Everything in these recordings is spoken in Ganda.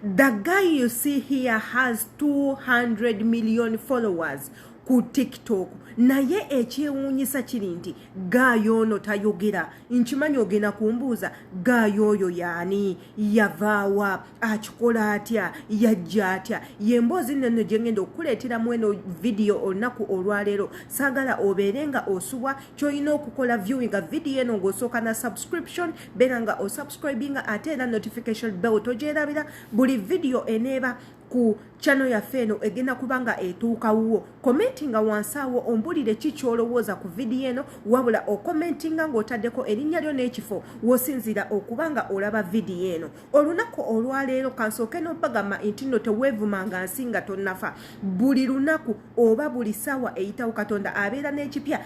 The guy you see here has 200 million followers ku TikTok, naye ekyewuunyisa kiri nti guy ono tayogera. Nkimanyi ogenda kumbuuza, guy oyo yaani? Yavaawa? Akikola atya? Yajja atya? Yemboozi nno gye ngenda okukuleeteramu eno vidiyo olunaku olwaleero. Saagala obeere nga osubwa. Kyolina okukola, viewinga vidiyo eno ng'osooka na subscription, beera nga osubscribinga, ate era notification bell togyerabira. Buli vidiyo eneeba ku channel yaffe eno egenda kuba nga etuukawo. Commentinga wansi awo ombulire ki kyolowooza ku vidiyo eno, wabula okommentinga ng'otaddeko erinnya lyo n'ekifo w'osinziira okuba nga olaba vidiyo eno olunaku olwaleero. Kansooke n'obagamba nti nno teweevumanga nsi nga tonnafa. Buli lunaku oba buli ssaawa eyitawo, Katonda abeera n'ekipya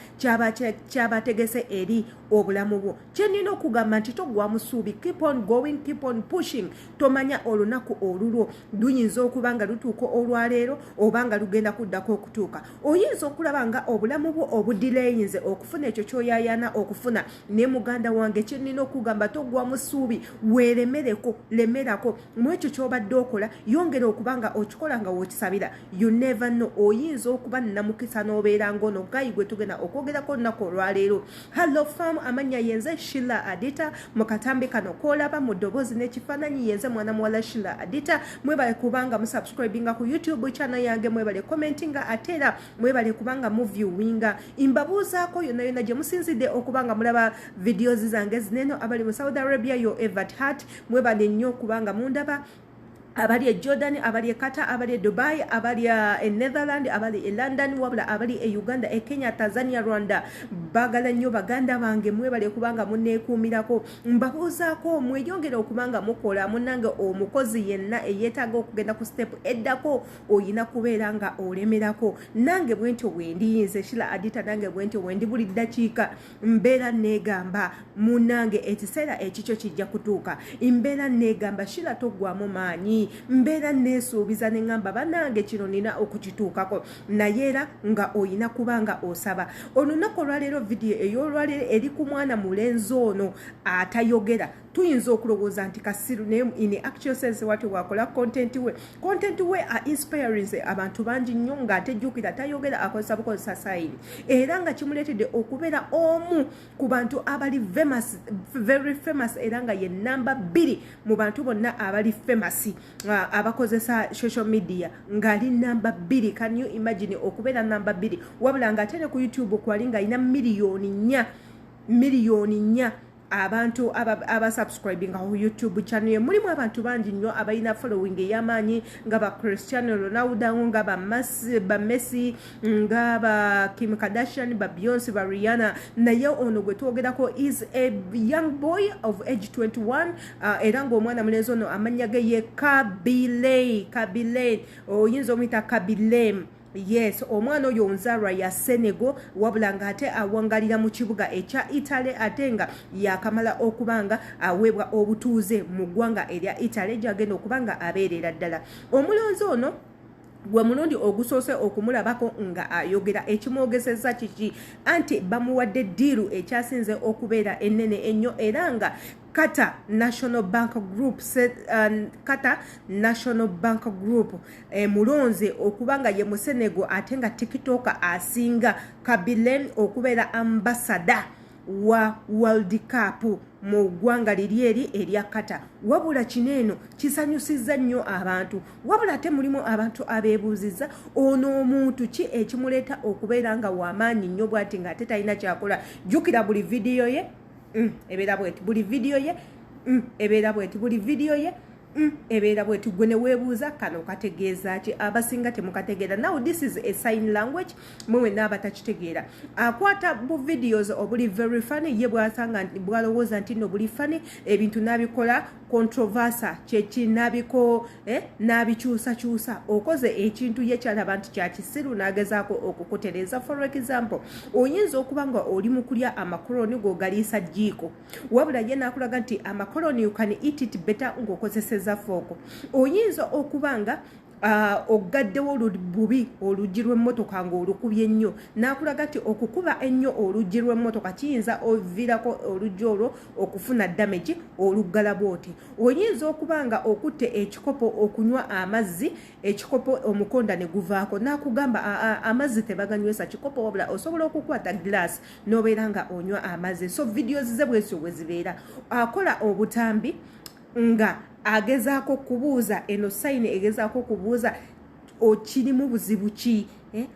kyabategese eri obulamu bwo. Kyenina okugamba nti toggwamu ssuubi, keep on going, keep on pushing. Tomanya olunaku olulwo luyinza okuba nga lutuuka olwaleero oba nga lugenda kuddako okutuuka. Oyinza okulaba nga obulamu bwo obudireyinze okufuna ekyo kyoyayana okufuna, ne muganda wange, kyenina okugamba, toggwamu ssuubi, weeremereko, lemerako mu ekyo kyobadde okola, yongera okuba nga okikola nga wokisabira. You never know, oyinza okuba namukisa n'obeera ngaono guy gwe tugenda okwogerako olunaku olwaleero. Hello fam, amannya yenze Shila Adita. Mu katambi kano koolaba mu ddoboozi n'ekifaananyi, yenze mwana muwala Shila Adita. Mwebale kubanga musubscribinga ku YouTube channel yange, mwebale commentinga, ate era mwebale kubanga muviewinga. Mbabuuzaako yonna yonna gye musinzidde okuba nga mulaba videos zange zineno. Abali mu Saudi Arabia, yo evert hart, mwebale nnyo okubanga mundaba. Abali e Jordan, abali e Qatar, abali e Dubai, abali e Netherland, abali e London, wabula abali e Uganda, e Kenya, Tanzania, Rwanda, bagala nnyo baganda bange, mwebale kubanga muneekuumirako. Mbabuuzaako, mweyongere okubanga mukola. Munnange, omukozi yenna eyeetaaga okugenda ku step eddako oyina kubeera nga olemerako. Nange bwentyo bwendi, nze Shila Adita, nange bwentyo bwendi. Buli ddakiika mbeera neegamba, munnange, ekiseera ekikyo kijja kutuuka. Mbeera neegamba, Shila, toggwamu maanyi. Mbeera neesuubiza ne ŋŋamba, bannange, kino nina okukituukako, naye era nga oyina kuba nga osaba. Olunaku olwaleero, vidiyo ey'olwaleero eri ku mwana mulenzi ono atayogera. Tuyinza okulowooza nti kasiru, naye in actual sense wati wakola content we, content we inspiring abantu bangi nnyo, ng'atejjukira tayogera, akozesa bukozesa sign, era nga kimuleetedde okubeera omu ku bantu abali famous, very famous, era nga ye namba 2 mu bantu bonna abali famous abakozesa social media, ng'ali namba 2. Can you imagine okubeera namba 2, wabula ng'ate ne ku YouTube kwali ng'alina 4 miliyoni, 4 miliyoni abantu abasubscribinga ku YouTube channel ye? Mulimu abantu bangi nnyo abalina following ey'amaanyi, nga ba Cristiano Ronaldo, nga ba Messi, nga ba Kim Kardashian, ba Beyonce, ba Rihanna, naye ono gwe twogerako is a young boy of age 21, era ng'omwana mulenzi ono amannya ge ye Khaby Lame. Khaby Lame, oyinza omuyita Khaby Lame. Yes, omwana oyo nzaalwa ya Senegal, wabula ng'ate awangalira mu kibuga ekya Italy, ate nga yakamala okuba nga aweebwa obutuuze mu ggwanga erya Italy, gyagenda okuba nga abeerera ddala. Omulonzi ono gwe mulundi ogusoose okumulabako nga ayogera. Ekimwogezezza kiki? Anti bamuwadde deal ekyasinze okubeera ennene ennyo, era nga Qatar National Bank Group, Qatar National Bank Group mulonze okuba nga ye Musenego ate nga TikTok asinga, Khaby Lame, okubeera ambassador wa World Cup mu ggwanga liri eri erya Qatar. Wabula kino eno kisanyusizza nnyo abantu, wabula ate mulimu abantu abeebuuzizza, ono omuntu ki ekimuleeta okubeera nga wamaanyi nnyo bw'ati ng'ate talina kyakola? Jjukira buli vidiyo ye ebeera bweti, buli vidiyo ye ebeera bweti, buli vidiyo ye ebeera bweti. Gwe ne weebuuza, kano kategeeza ki? Abasinga temukategeera. Now this is a sign language. Mwe wenna abatakitegeera, akwata bu videos obuli very funny, ye bwasanga bwalowooza nti nno buli funny, ebintu n'abikola controversy, kyeki n'abiko n'abikyusakyusa. Okoze ekintu ye kyalaba nti kyakisiru, n'agezaako okukutereeza. For example, oyinza okuba nga oli mu kulya amakoloni g'ogaliisa jjiiko, wabula ye n'akulaga nti amakoloni, you can eat it better ng'okozeseza fork. Oyinza okuba nga Oggaddewo bubi oluggi lw'emmotoka ng'olukubye ennyo, n'akulaga nti okukuba ennyo oluggi lw'emmotoka kiyinza oviirako oluggi olwo okufuna damage. Oluggala bwoti, oyinza okuba nga okutte ekikopo okunywa amazzi, ekikopo omukonda ne guvaako, n'akugamba amazzi tebaganywesa kikopo, wabula osobola okukwata glass n'obeera nga onywa amazzi. So videos ze bwezityo bwe zibeera. Akola obutambi nga agezaako okubuuza, eno sign egezaako okubuuza okirimu buzibu ki, eh?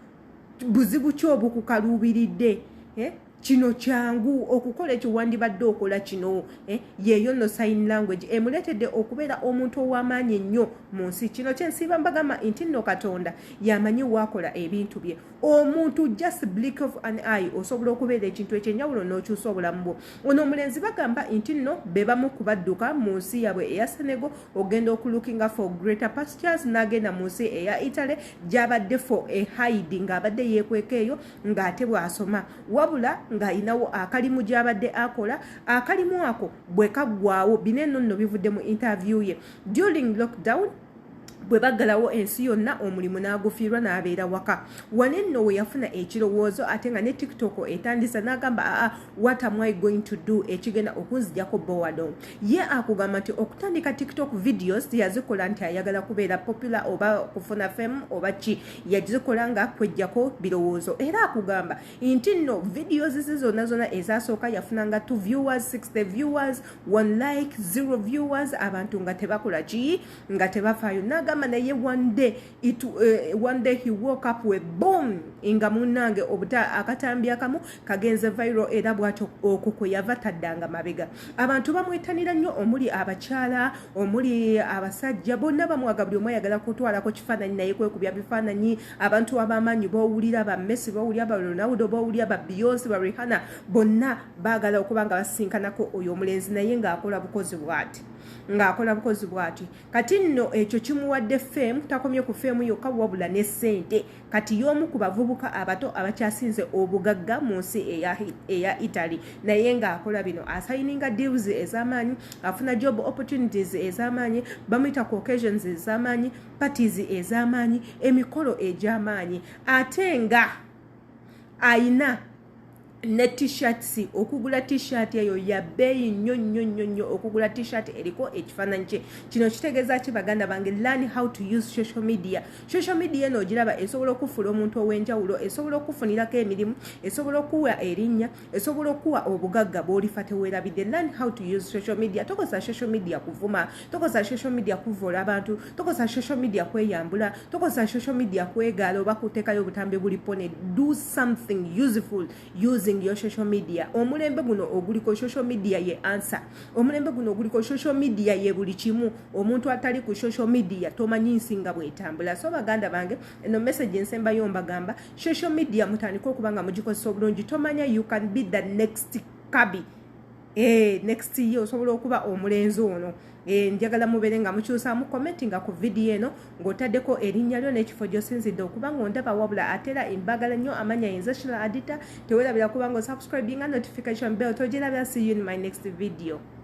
Buzibu ki obukukaluubiridde, eh? Kino kyangu okukola ekyo, wandibadde okola kino, eh? Yeeyo nno sign language emuleetedde okubeera omuntu ow'amaanyi ennyo mu nsi. Kino kyensiiba mbagamba nti nno Katonda yamanyi waakola ebintu bye. Omuntu just blink of an eye osobola okubeera ekintu ekyenjawulo n'okyusa obulamu bwo. Ono omulenzi bagamba nti nno be bamu ku badduka mu nsi yaabwe eya Senegal ogenda okulookinga for greater pastures, n'agenda mu nsi eya Italy gy'abadde for a hide, ng'abadde yeekweka eyo ng'ate bw'asoma, wabula ng'ayinawo akalimu gy'abadde akola. Akalimu ako bwe kaggwawo, bino eno nno bivudde mu interview ye during lockdown, bwe baggalawo ensi yonna, omulimu n'agufiirwa n'abeera waka. Wane nno we yafuna ekirowoozo, ate nga ne TikTok etandisa, n'agamba, "Aa, what am I going to do ekigenda okunzijako boredom?" Ye akugamba nti okutandika TikTok videos yazikola nti ayagala kubeera popular oba kufuna fame oba ki, yazikola nga kwejjako birowoozo. Era akugamba nti nno videos ze zonna zonna ezasooka yafunanga 2 viewers, 60 viewers, 1 like, 0 viewers, abantu nga tebakola ki, nga tebafaayo. N'agamba naye one day he woke up with boom, nga munnange obuta akatambi akamu kagenze viral. Era bwatyo okwo kwe yava taddanga mabega. Abantu bamwetanira nnyo, omuli abakyala, omuli abasajja, bonna bamwaga. Buli omu ayagala kutwalako kifaananyi naye, kwekubya bifaananyi. Abantu ab'amaanyi bowulira, ba Messi bowulira, ba Ronaldo bowulira, ba Beyonce, ba Rihanna, bonna baagala okuba nga basinkanako oyo omulenzi, naye ng'akola bukozi bw'ati, ng'akola bukozi bw'ati. Kati nno ekyo kimuwadde fame. Takomye ku fame yokka, wabula ne ssente. Kati y'omu ku bavubuka abato abakyasinze obugagga mu nsi eya Italy, naye ng'akola bino. Asayininga deals ez'amaanyi, afuna job opportunities ez'amaanyi, bamuyita ku occasions ez'amaanyi, parties ez'amaanyi, emikolo egy'amaanyi, ate nga ayina ne T-shirts. Okugula T-shirt eyo ya bbeeyi nnyo nnyo nnyo nnyo, okugula T-shirt eriko ekifaananyi kye. Kino kitegeeza ki, baganda bange? Learn how to use social media. Social media eno ogiraba esobola okufuula omuntu ow'enjawulo, esobola okufunirako emirimu, esobola okuwa erinnya, esobola okuwa obugagga bw'olifa teweerabidde. Learn how to use social media. Tokozesa social media kuvuma, tokozesa social media kuvoola abantu, tokozesa social media kweyambula, tokozesa social media kwegaala oba kuteekayo obutambi buli porn. Do something useful using your social media. Omulembe guno oguliko social media ye answer. Omulembe guno oguliko social media ye buli kimu. Omuntu atali ku social media tomanyi nsinga bwetambula. So baganda bange, eno message ensembayo mbagamba, social media mutandike okuba nga mugikozesa obulungi. Tomanya, you can be the next Kabi. Next year osobola okuba omulenzi ono. Njagala mubeere nga mukyusaamu comment nga ku vidiyo eno ng'otaddeko erinnya lyo n'ekifo gy'osinzidde okuba ng'ondaba. Wabula ate era mbagala nnyo. Amanya yenze Shila Adita. Teweerabira kuba nga osubscribinga, notification bell togyerabira. See you in my next video.